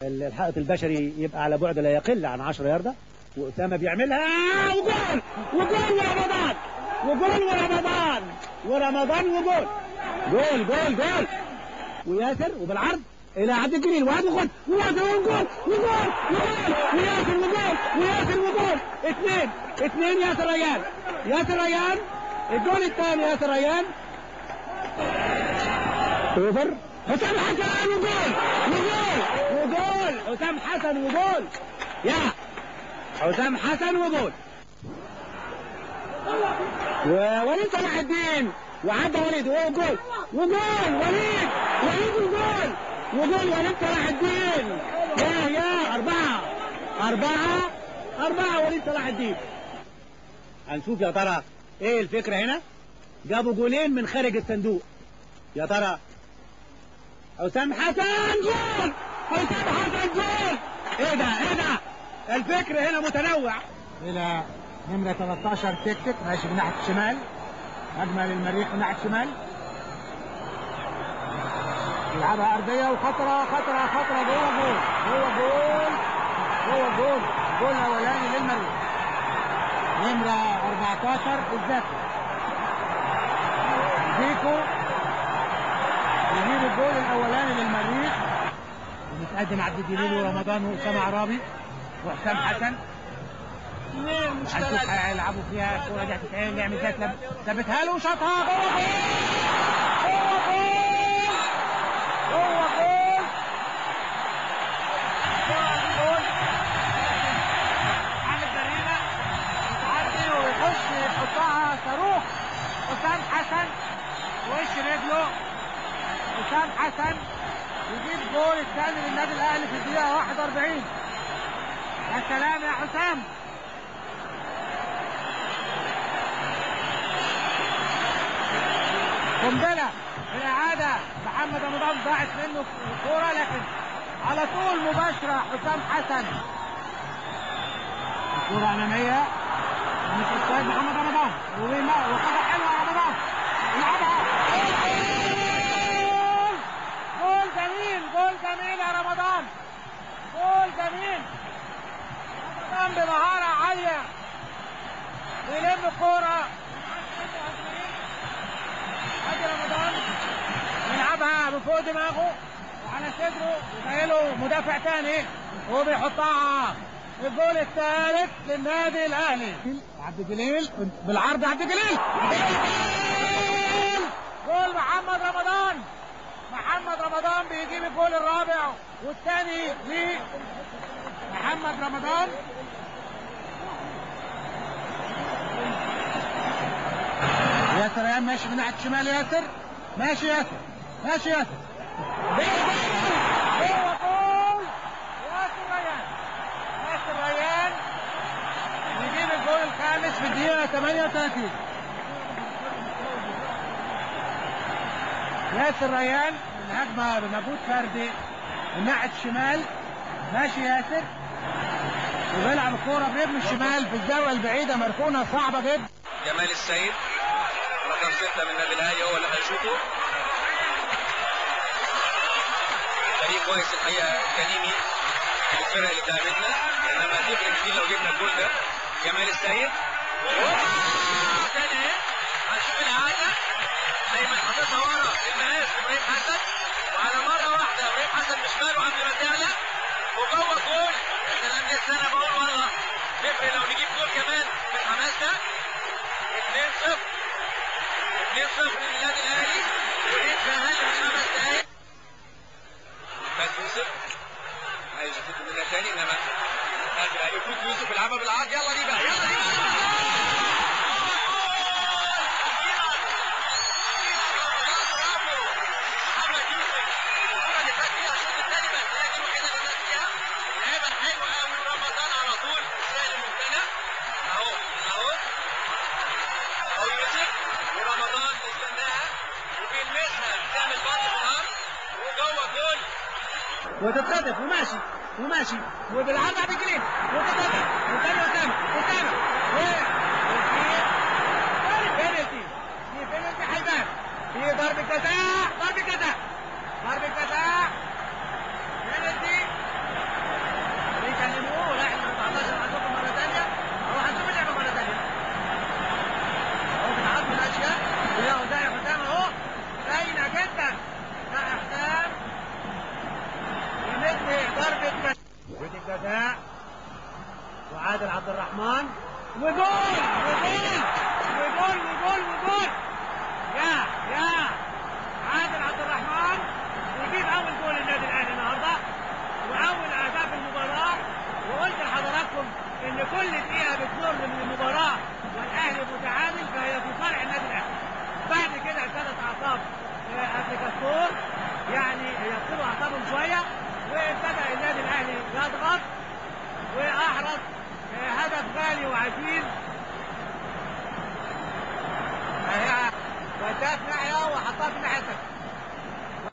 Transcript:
الحائط البشري يبقى على بعد لا يقل عن 10 ياردة، وأسامة بيعملها وجول وجول ورمضان وجول ورمضان ورمضان وجول جول جول جول، وياسر وبالعرض الى عبد الجليل وعبد الغد وياسر وجول وجول وجول وياسر وجول وياسر وجول 2-2 ياسر ريان، ياسر ريان الجول الثاني، ياسر ريان over حسام حسن وجول وجول وجول حسام حسن وجول، يا حسام حسن وجول، ووليد صلاح الدين وعدى وليد وجول وجول وليد وليد وجول وجول وليد صلاح الدين، يا 4-4 وليد صلاح الدين. هنشوف يا ترى ايه الفكرة هنا؟ جابوا جولين من خارج الصندوق، يا ترى حسام حسن جول، حسام حسن جول، ايه ده ايه ده؟ الفكر هنا متنوع. الى نمرة 13 تكتك ماشي من ناحية الشمال، هجمة للمريخ من ناحية الشمال، يلعبها أرضية وخطرة خطرة خطرة، جوه جول جوه جول جوه جول، جول أولاني للمريخ نمرة 14 الزاكي زيكو يجيب الجول الأولاني للمريخ. ومتقدم عبد الجليل ورمضان وأسامة عرابي وحسام حسن، هنشوف هيلعبوا فيها الكورة دي هتتعمل، نعمل ازاي، ثبتها له وشاطها جوه جول جوه جول جوه جول، عامل جريمة يتعدي ويخش يحطها صاروخ حسام حسن وش رجله، حسام حسن يجيب جول الثاني للنادي الاهلي في الدقيقة 41. يا سلام يا حسام. قنبلة الاعادة، محمد رمضان ضاعت منه الكورة لكن على طول مباشرة حسام حسن. الكورة امامية مش offside، محمد رمضان وحاجه حلوة رمضان يلعبها جول، جول جميل، جول جميل يا رمضان، جول جميل. رمضان بمهارة عالية ويلم الكورة، ادي رمضان يلعبها من فوق دماغه وعلى صدره وشايله مدافع ثاني وبيحطها. الجول الثالث للنادي الاهلي. عبد الجليل بالعرض، عبد الجليل جول محمد رمضان، محمد رمضان بيجيب الجول الرابع والثاني لمحمد رمضان. ياسر ريان ماشي من ناحية الشمال، ياسر ماشي، ياسر ماشي، ياسر جوه جول، ياسر ريان، ياسر ريان يجيب الجول الخامس في الدقيقة 38. ياسر ريان من هجمة بمجهود فردي من ناحية الشمال، ماشي ياسر وبيلعب الكورة برجله الشمال في الزاوية البعيدة، مركونة صعبة جدا. جمال السيد رقم 6 من النادي الاهلي هو اللي هيشوطه. فريق كويس الحقيقة اكاديمي من الفرق اللي بتقابلنا، انما هتفرق كتير لو جبنا الجول ده. جمال السيد تاني اهي، هنشوف الاعادة. دايما حاططها ورا المقاس ابراهيم حسن، وعلى مرة واحدة ابراهيم حسن بشماله قبل ما تعلى وجوه جول. يا سلام، لسه انا بقول والله تفرق لو نجيب جول كمان في الحماس ده. 2-0 2-0 للنادي الاهلي، وليد في اقل من 5 دقايق. فات يوسف عايز يفوت منها تاني، انما قادر يفوت يوسف، يلعبها بالعرض، يلا دي بقى، يلا دي بقى. محمد يوسف الكورة اللي فات فيها الشوط الثاني، بس هي دي الوحيدة اللي فات فيها، لعبها حلوة قوي. رمضان على طول سهل الممتنع اهو اهو اهو يوسف ورمضان بيستناها وبيلمسها، بتعمل بط في الارض وجوه جول، وتتخطف وماشي وماشي وبالعرض عبد الجليل وتتخطف وثاني اسامة اسامة بينالتي، في بينالتي هيبان، في ضربه جزاء، ضربه جزاء، ضربه جزاء، بينالتي. الرحمن، وجول وجول وجول وجول وجول. يا عادل عبد الرحمن يجيب اول جول للنادي الاهلي النهارده واول اهداف المباراة. وقلت لحضراتكم ان كل دقيقة بتمر من المباراة والاهلي متعادل فهي في صالح النادي الاهلي. بعد كده ابتدت اعصاب افريكا سبورت يعني يفقدوا اعصابهم شوية، وابتدى النادي الاهلي يضغط واحرز هدف غالي وعزيز. وداها في ناحية وحطها في الناحية الثانية.